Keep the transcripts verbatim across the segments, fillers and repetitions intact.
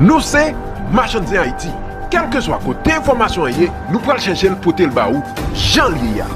Nou se Machann Zen Ayiti. Kèlkeswa kote enfòmasyon an ye, nou pral chèche l pote l ba ou jan l ye a.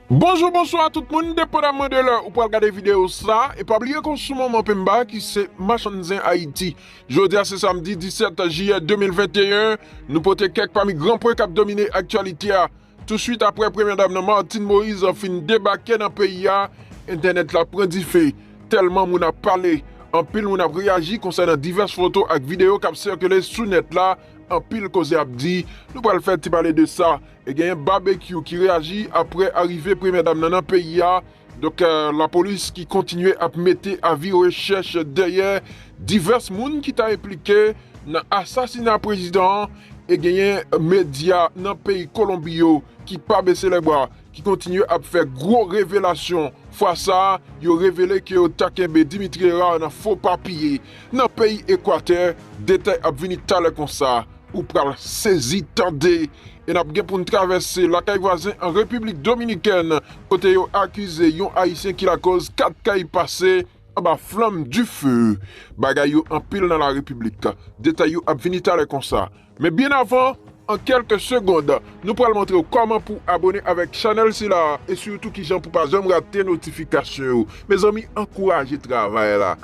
Bonjou, bonswa tout moun, depandaman de lè ou pral gade videyo sa, e pa bliye ke w sou Manman Pemba ki se Machann Zen Ayiti. Jodi a se samdi disèt jiyè de mil venteyen, nou pote kèk pami gran pwen k ap domine aktyalite a. Touswit apre Premyè Dam nan Martine Moïse fin debake nan peyi a, entènèt la pran dife. Tèlman moun ap pale, anpil moun ap reyaji konsènan divès foto ak videyo k ap sikile sou nèt la, anpil koze ap di. Nou pral fè ti pale de sa. E genyen Babekyou ki reyaji apre arive Premyè Dam nan nan peyi a. Donk, euh, lapolis ki kontinye ap mete avi rechèch dèyè divès moun ki ta enplike nan asasina prezidan an. E genyen medya nan peyi Kolonbi yo ki pa bese lèbra, ki kontinye ap fè gwo revelasyon. Fwa sa a, yo revele ke yo ta kenbe Dimitri Hérard nan fo papye nan peyi Ekwatè. Detay ap vini talè konsa. Ou pral sezi tande. E n ap gen pou n travèse lakay vwazen an Repiblik Dominikèn, kote yo akize yon Ayisyen ki lakòz kat kay pase anba flanm dife. Bagay yo anpil nan la Repiblik. Detay yo ap vini talè konsa. Men byen avan, an kèlke segond, nou pral montre w kòman pou w abone avèk chanèl sila a e sitou kijan pou w pa janm rate notifikasyon yo. Mezanmi, ankouraje travay la.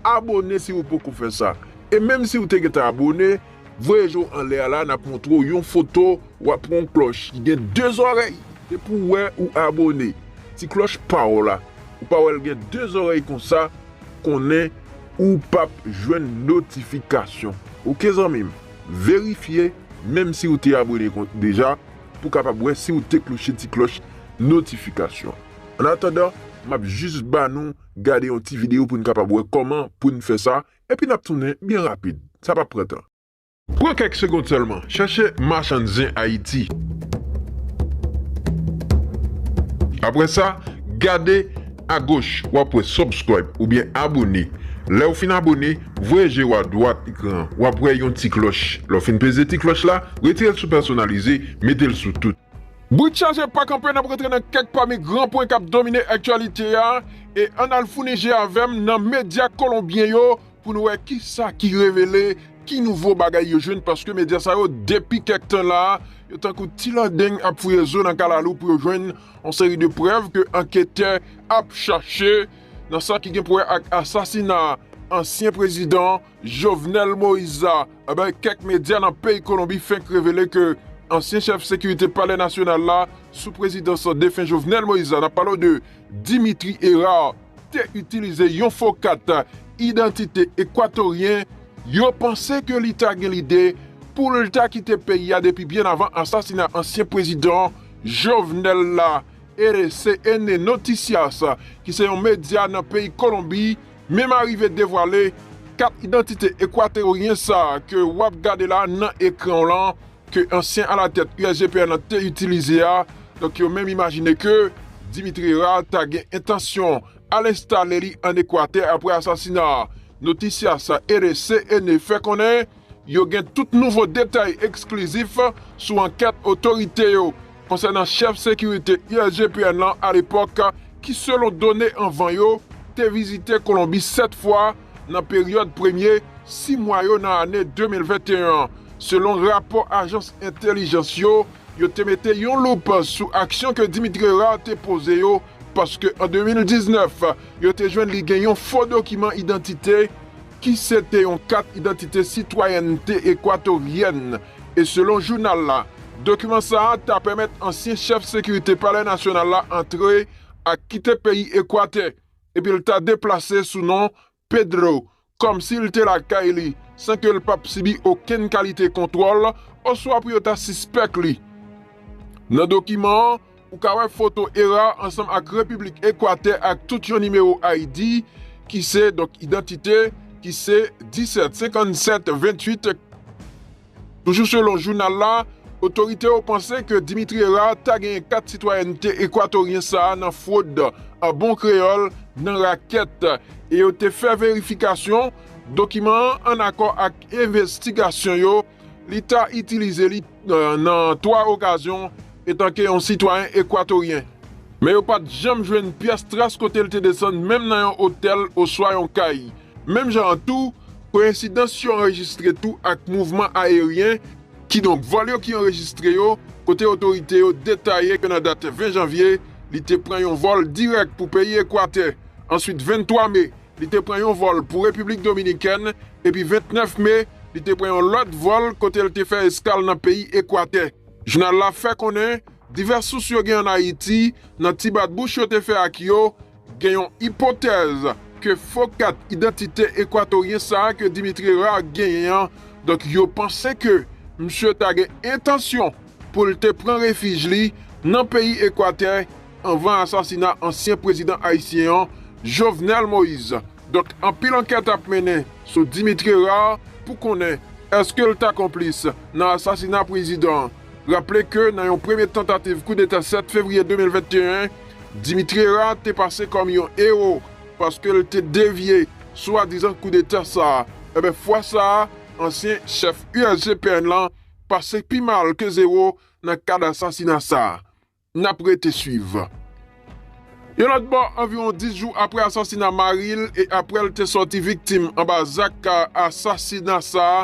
Abone si w poko fè sa. E menm si w te gentan abone, voye je w anlè a la, n ap montre w yon foto, w ap wè yon klòch ki gen de zòrèy. Depi w wè ou abone, ti klòch pa w la, ou pa wè l gen de zòrèy konsa, konnen ou p ap jwenn notifikasyon. Oke, zanmi m? Verifye, menm si w te abone kon-, deja, pou w kapab wè si w te kloche ti klòch notifikasyon. Annatandan, m ap jis ba nou gade yon ti videyo pou n kapab wè kòman pou n fè sa, epi n ap tounen byen rapid. Sa p ap pran tan. Pran kèk segond sèlman, chèche Machann Zen Ayiti. Apre sa, gade agoch, w ap wè subscribe oubyen abone. Lè w fin abone, voye je w adwat ekran an, w ap wè yon ti klòch. Lè w fin peze ti klòch la, retire l sou pèsonalize, mete l sou tout. Brit chaje pa kanpe, n ap rantre nan kèk pami gran pwen k ap domine aktyalite a, e ann al founi je avè m nan medya kolonbyen yo pou n wè kisa ki revele, ki nouvo bagay yo jwenn, paske medya sa yo, depi kèk tan la, yo tankou ti landeng ap fouye zo nan kalalou pou yo jwenn yon seri de prèv ke anketè ap chache nan sa ki gen pou wè ak asasina ansyen prezidan Jovenel Moïse la. Enben, kèk medya nan peyi Kolonbi fenk revele ke ansyen chèf sekirite Palè Nasyonal la, sou prezidans defen Jovenel Moïse la, n ap pale w de Dimitri Hérard, te itilize yon fo kat idantite ekwatoryen. Yo panse ke li ta gen lide pou l ta kite peyi a depi byen avan asasina ansyen prezidan Jovenel la. E se Ene Noticias, ki se yon medya nan peyi Kolonbi, menm arive devwale kat idantite ekwatoryen sa a ke w ap gade la nan ekran w lan, ke ansyen alatèt U S G P N lan te itilize a. Donk, yo menm imajine ke Dimitri Hérard ta gen entansyon al enstale li ann Ekwatè apre asasina a. Noticias, R S C N, fè konnen yo gen tout nouvo detay eksklizif sou ankèt otorite yo konsènan chèf sekirite U S G P N lan alepòk, ki, selon done anvan yo, te vizite Kolonbi sèt fwa nan peryòd premye sis mwa yo nan ane de mil venteyen an. Selon rapò ajans entèlijans yo, yo te mete yon loup sou aksyon ke Dimitri Hérard te poze yo, paske an de mil diznèf, yo te jwenn li gen yon fo dokiman idantite, ki se te yon kat idantite sitwayènte ekwatoryèn. E selon jounal la, dokiman sa a ta pèmèt ansyen chèf sekirite Palè Nasyonal la antre ak kite peyi Ekwatè, epi l ta deplase sou non Pedro, kòmsi l te lakay li, san ke l p ap sibi okenn kalite kontwòl, oswa pou yo ta sispèk li. Nan dokiman an, ou ka wè foto Hérard ansanm ak Repiblik Ekwatè ak tout yon nimewo I D, ki se, donk, idantite, ki se disèt senkannsèt venntuit. Toujou selon jounal la, otorite yo panse ke Dimitri Hérard ta genyen kat sitwayènte ekwatoryen sa a nan fwod, an bon kreyòl, nan rakèt, e yo te fè verifikasyon dokiman an ann akò ak envestigasyon yo. Li ta itilize li, euh, nan twa okazyon etanke yon sitwayen ekwatoryen. Men yo pa t janm jwenn pyès tras kote l te desann, menm nan yon otèl oswa yon kay. Menm jan an tou, Koyensidans yo anrejistre tou ak mouvman ayeryen, kidonk vòl yo ki anrejistre yo, kote otorite yo detaye ke nan dat ven janvye, li te pran yon vòl dirèk pou peyi Ekwatè. Answit, venntwa me, li te pran yon vòl pou Repiblik Dominikèn, epi ventnèf me, li te pran yon lòt vòl kote l te fè eskal nan peyi Ekwatè. Jounal la fè konnen divès sous yo gen ann Ayiti, nan ti bat bouch yo te fè ak yo, gen yon ipotèz ke fo kat idantite ekwatoryen sa a ke Dimitri Rard genyen an, donk yo panse ke misye ta gen entansyon pou l te pran refij li nan peyi Ekwatè anvan asasina ansyen prezidan ayisyen an, Jovenel Moïse. Donk, anpil ankèt ap mennen sou Dimitri Rard pou konnen èske l ta konplis nan asasina prezidan an. Raple ke nan yon premye tantativ koudeta sèt fevriye de mil venteyen, Dimitri Rard te pase kòm yon ewo paske l te devye swadizan koudeta sa a. Enben, fwa sa a, ansyen chèf U S G P N lan pase pi mal ke zewo nan kad asasina sa a. N ap rete swiv. Yon lòt bò, anviwon dis jou apre asasina mari l e apre l te sòti viktim anba zak asasina sa a,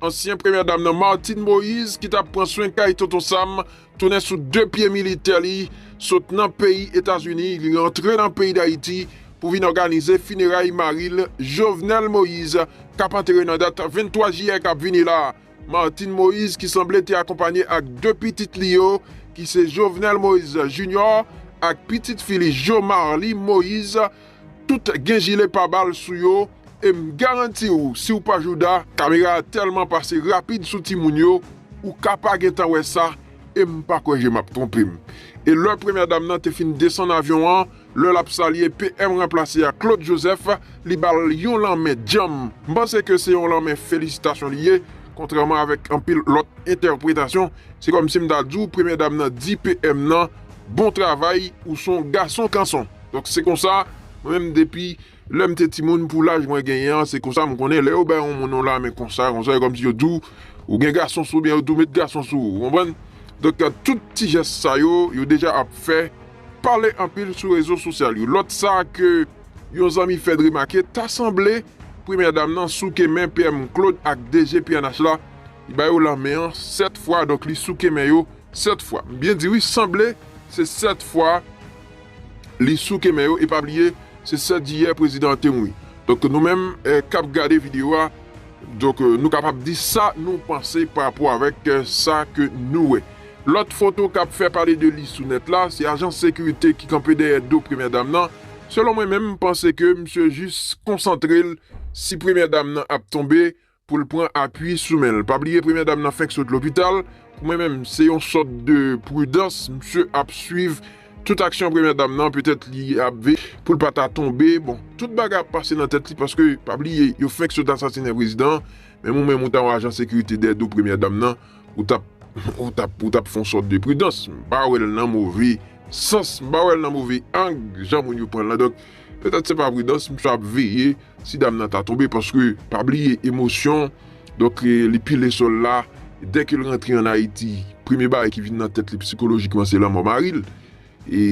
ansyen premyè dam nan, Martine Moïse, ki t ap pran swen kay Tonton Sam, tounen sou de pye militè li, sot nan peyi Etazini, li rantre nan peyi Dayiti pou vin òganize fineray mari l, Jovenel Moïse, k ap antere nan dat venntwa jiyè k ap vini la a. Martine Moïse, ki sanble te akonpanye ak de pitit li yo, ki se Jovenel Moïse Junior ak pitit fi li Jomarly Moïse, tout gen jile pabal sou yo, e m garanti w, si w pa jouda, kamera a tèlman pase rapid sou timoun yo, ou ka pa gentan wè sa, e m pa kwè je m ap twonpe m. E lè premyè dam nan te fin desann avyon an, lè l ap salye P M ranplase a, Claude Joseph, li ba l yon lanmen djanm. M panse ke se yon lanmen felisitasyon li ye, kontrèman avèk anpil lòt entèpretasyon. Se kòmsi m ta di w, premyè dam nan di P M nan, bon travay, ou se yon gason kanson. Donk, se konsa, mwen menm, depi lè m te timoun, pou laj mwen genyen an, se konsa m konnen. Lè yo bay yon moun yon lanmen konsa, konsa, e kòmsi yo di w, ou gen gason sou ou, oubyen yo di w met gason sou ou, ou konprann? Donk, tout ti jès sa yo, yo deja ap fè pale anpil sou rezo sosyal yo. Lòt sa ke yon zanmi fè remake, ta sanble premyè dam nan souke men P M Claude ak D G P N H la, li ba yo lanmen an sèt fwa, donk li souke men yo sèt fwa. M byen di wi, sanble se sèt fwa li souke men yo, e pa bliye, se sèt jiyè prezidan an te mouri. Donk nou menm, eh, k ap gade videyo a, donk, eh, nou kapab di sa nou panse pa rapò avèk, eh, sa ke nou wè. Lòt foto k ap fè pale de li sou nèt la, se ajan sekirite ki kanpe dèyè do premyè dam nan. Selon mwen menm, m panse ke misye jis konsantre l si premyè dam nan ap tonbe pou l pran apui sou men l. Pa bliye, premyè dam nan fenk sot lopital. Pou mwen menm, se yon sòt de pridans. Misye ap swiv tout aksyon premyè dam nan. Petèt li ap veye pou l pa ta tonbe. Bon, tout bagay ap pase nan tèt li paske, pa bliye, yo fenk sot asasinen prezidan an. Men ou menm, ou ta yon ajan sekirite dèyè do premyè dam nan, ou t ap, ou t ap, ou t ap fè yon sòt de pridans. M pa wè l nan move sans, m pa wè l nan move ang, jan moun yo pran l lan. Donk, petèt se pa pridans, misye ap veye si dam nan ta tonbe, paske, pa bliye, emosyon, donk, eh, li pile sòl la, dèke l rantre ann Ayiti, premye bagay ki vin nan tèt li sikolojikman, se lanmò mari l. E,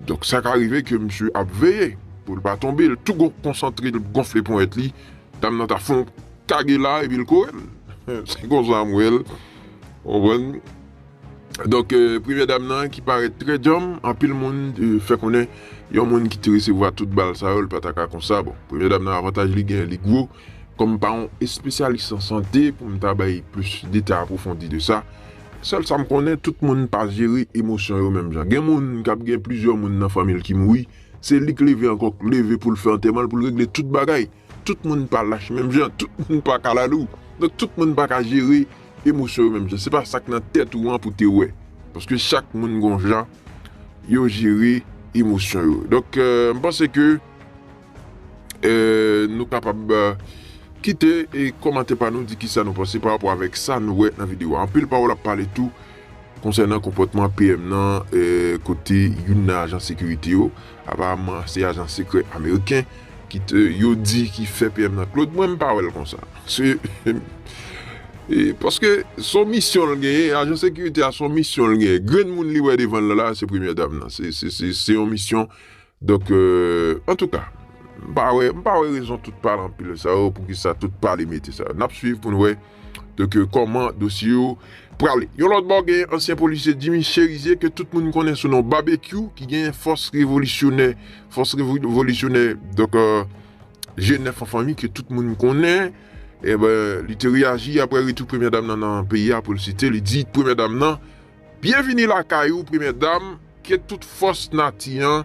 donk, sa ka rive ke misye ap veye pou l pa tonbe, l tou gon-, konsantre, l gonfle ponyèt li, dam nan ta fè yon kage la, epi l kore l. Se konsa m wè l. Ou konprann? Donk, eh, premyè dam nan ki parèt trè djanm, anpil moun, eh, fè konnen yon moun ki te resevwa tout bal sa yo, li pa ta ka konsa. Bon, premyè dam nan, avantaj li gen, li gwo. Kòm m pa yon espesyalis an sante pou m ta bay plis detay apwofondi de sa, sèl sa m konnen, tout moun pa jere emosyon yo menm jan. Gen moun k ap gen plizyè moun nan fanmi l ki mouri, se li k leve ankò, k leve pou l fè antèman l, pou l regle tout bagay. Tout moun pa lach menm jan, tout moun pa kalalou. Donk, tout moun pa ka jere emosyon yo menm jan. Se pa sa k nan tèt ou an pou te wè. Paske chak moun gon jan yo jere emosyon yo. Donk, eh, m panse ke, eh, nou kapab, eh, kite e kòmantè pa nou, di kisa nou panse pa rapò avèk sa nou wè nan videyo a. Anpil pawòl ap pale tou konsènan konpòtman P M nan, eh, kote youn nan ajan sekirite yo, aparaman se ajan sekrè ameriken, ki te, yo di ki fè P M nan Claude, mwen m pa wè l konsa. Se, e, paske se yon misyon l genyen, ajan sekirite a se yon misyon l genyen. Grenn moun li wè devan l la, se premyè dam nan. Se, se, se, se yon misyon. Donk, eh, antouka, M pa wè, m pa wè rezon tout pale anpil sa yo, poukisa tout pale mete sa yo. N ap swiv pou n wè, donk, euh, kòman dosye yo prale. Yon lòt bò, gen ansyen polisye Jimmy Chérizier, ke tout moun konnen sou non Babekyou, ki gen fòs revolisyonè, fòs revolisyonè, donk, euh, G nèf an fanmi, ke tout moun konnen. Eben, li te reyaji apre retou premyè dam nan nan peyi a, pou l site, li di premyè dam nan, "Byenvini lakay ou, premyè dam, ke tout fòs nati an,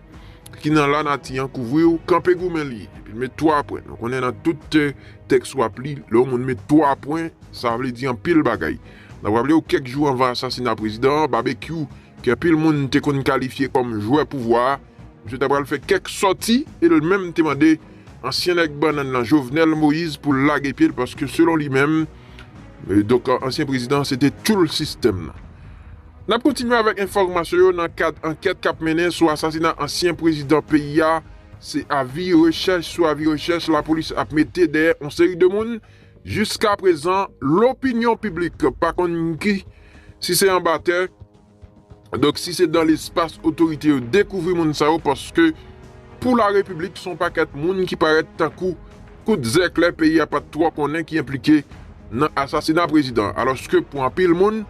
ki nan lanati an kouvri w, kanpe goumen li." Epi l met twa pwen. Nou konnen nan tout, eh, tèks w ap li, lè yon moun met twa pwen, sa vle di anpil bagay. N ap raple w, kèk jou anvan asasina prezidan an, Babekyou, ke anpil moun te konn kalifye kòm jwè pouvwa a, misye ta pral fè kèk sòti e l menm te mande ansyen nèg bannann lan, Jovenel Moïse, pou l lage pye l, paske selon li menm, eh, donk, ansyen prezidan se te tchoul sistèm nan. N ap kontinye avèk enfòmasyon yo nan kad ankèt k ap mennen sou asasina ansyen prezidan peyi a. Se avi rechèch sou avi rechèch lapolis ap mete dèyè yon seri de moun. Jiska prezan, lopinyon piblik pa konn ki, si se anba tè, donk, si se dan lespas otorite yo dekouvri moun sa yo, paske pou larepiblik, se yon pakèt moun ki parèt tankou kout zèklè peyi a pa t twò konnen ki enplike nan asasina prezidan an. Alòske pou anpil moun,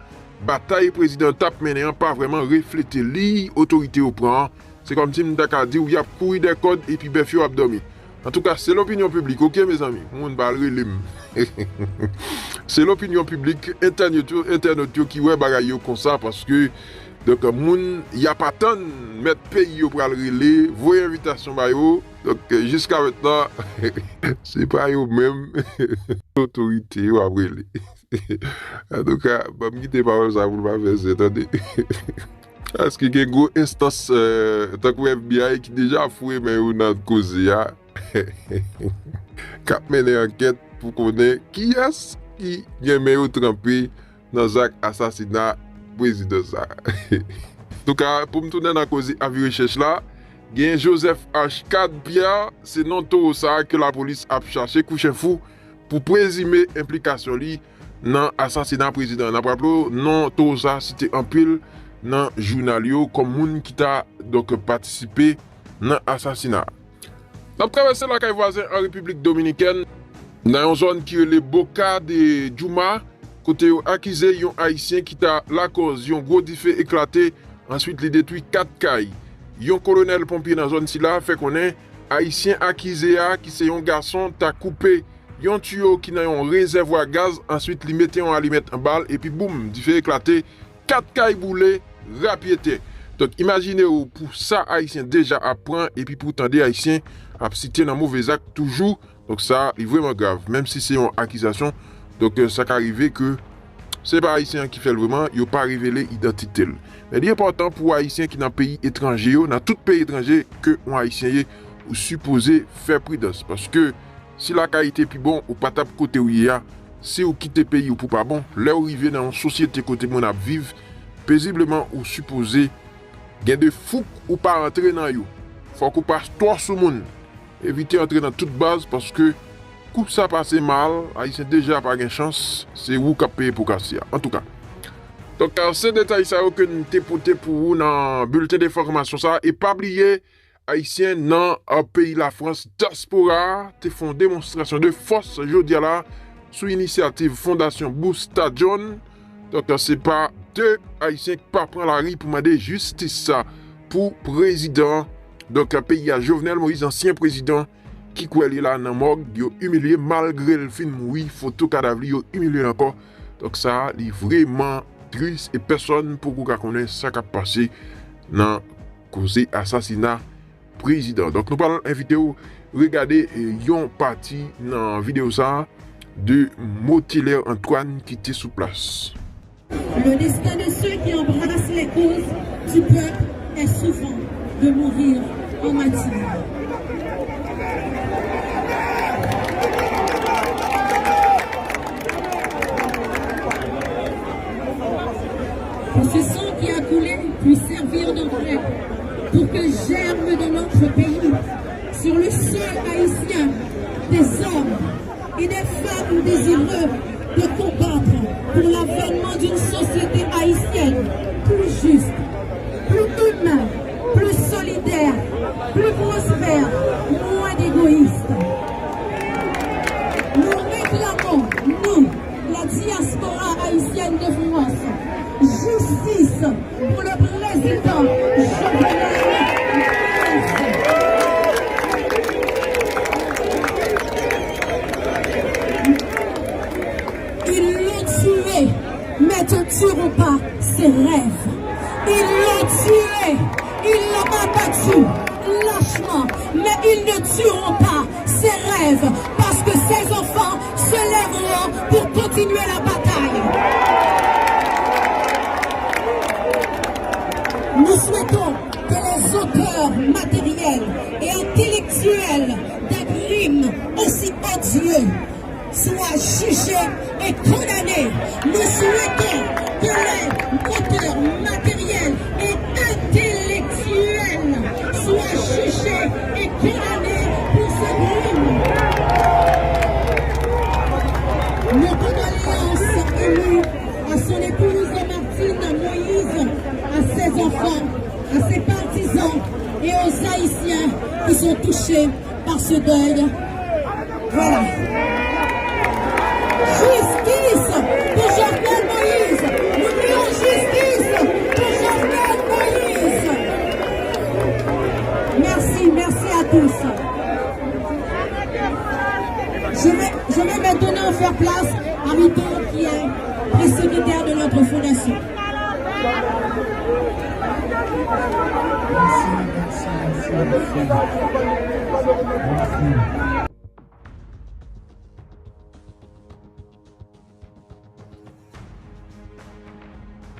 batay prezidan an t ap mennen an pa vrèman reflete liy otorite yo pran an. Se kòmsi m ta ka di w y ap kouri dèkòd epi bèf yo ap dòmi. Antouka, se lopinyon piblik, oke, mezanmi? Moun pa al rele m. Se lopinyon piblik, entènot yo, entènot yo ki wè bagay yo konsa, paske, donk, moun y ap atann, mèt peyi yo pral rele, voye envitasyon ba yo. Donk, jiska mentnan, se pa yo menm, otorite yo ap rele. Antouka, ban m kite pawòl sa pou l pa fè zè, tande. Paske gen gwo enstans, eh, tankou F B I ki deja foure men yo nan koze a, k ap mennen ankèt pou konnen kiyès ki gen men yo tranpe nan zak asasina prezidan sa a. Antouka, pou m tounen nan koze avi rechèch la, gen Joseph Arcade Pierre, se non towo sa a ke lapolis ap chache kou chen fou pou prezime enplikasyon li nan asasina prezidan an. N ap raple w, non towo sa a site anpil nan jounal yo kòm moun ki ta, donk, patisipe nan asasina a. N ap travèse lakay vwazen an Repiblik Dominikèn, nan yon zòn ki rele Boca de Yuma, kote yo akize yon Ayisyen ki ta lakòz yon gwo dife eklate, answit li detwi kat kay. Yon kolonèl ponpye nan zòn sila fè konnen Ayisyen akize a, ki se yon gason, ta koupe yon tiyo ki nan yon rezèvwa gaz, answit li mete yon alimèt anba l, epi boum, dife eklate, kat kay boule, rapyetè. Donk, imajine w pou sa Ayisyen deja ap pran, epi pou w tande Ayisyen ap site nan move zak toujou. Donk, sa, li vrèman grav, menm si se yon akizasyon. Donk, eh, sa ka rive ke se pa Ayisyen an ki fè l vrèman, yo pa revele idantite l. Men li enpòtan pou Ayisyen ki nan peyi etranje yo, nan tout peyi etranje ke yon Ayisyen ye, ou sipoze fè pridans. Paske si lakay te pi bon, ou pa t ap kote w ye a. Si w kite peyi w pou pa bon, lè w rive nan yon sosyete kote moun ap viv pezibleman, ou sipoze gen de fouk ou pa antre nan yo. Fòk ou pa twò sou moun. Evite antre nan tout baz, paske kou sa pase mal, Ayisyen deja pa gen chans, se ou k ap peye po kase a. Antouka, donk, se detay sa yo ke n te pote pou ou nan bilten de enfòmasyon sa a. E pa bliye, Ayisyen nan, a, peyi Lafrans, dyaspora a, te fè yon demonstrasyon de fòs jodi a la sou inisyativ Fondasyon Busta John. Donk, se pa de Ayisyen ki pa pran lari pou mande jistis sa pou prezidan, donk, peyi a, Jovenel Moïse, ansyen prezidan, ki kwè li la nan mòg, yo imilye malgre l fin mouri, foto kadav li yo imilye l ankò. Donk, sa a, li vrèman tris e pèsonn poko ka konnen sa k ap pase nan koze asasina prezidan. Donk, nou pral envite w regade, eh, yon pati nan videyo sa a de Motiler Antoine ki te sou plas. Le destin de ceux qui embrassent les causes du peuple est souvent de mourir en martyr. Que ce sang qui a coulé puisse servir d'engrais pour que germe dans notre pays, sur le sol haïtien, des hommes et des femmes désireux de combattre pour l'avènement d'une société haïtienne plus juste, plus humaine, plus solidaire, plus prospère, moins d'égoïsme. Délivrance, justice pour le président Jovenel Moïse. Ils l'ont tué, mais ne tueront pas ses rêves. Ils l'ont tué, ils l'ont abattu lâchement, mais ils ne tueront pas ses rêves, parce que ses enfants se lèveront pour continuer la bataille. Nous souhaitons que les auteurs matériels et intellectuels des crimes aussi odieux soient jugés et condamnés. Nous souhaitons que les auteurs matériels et intellectuels soient jugés et condamnés pour ce crime. Nos condoléances émues à son épouse Martine Moïse, à ses enfants, à ses partisans et aux Haïtiens qui sont touchés par ce deuil. Voilà. Justice pour Jovenel Moïse. Nous crions justice pour Jovenel Moïse. Merci, merci à tous. Je vais, je vais maintenant faire place à Vito qui est président de notre fondation. Merci, merci, merci, merci. Merci.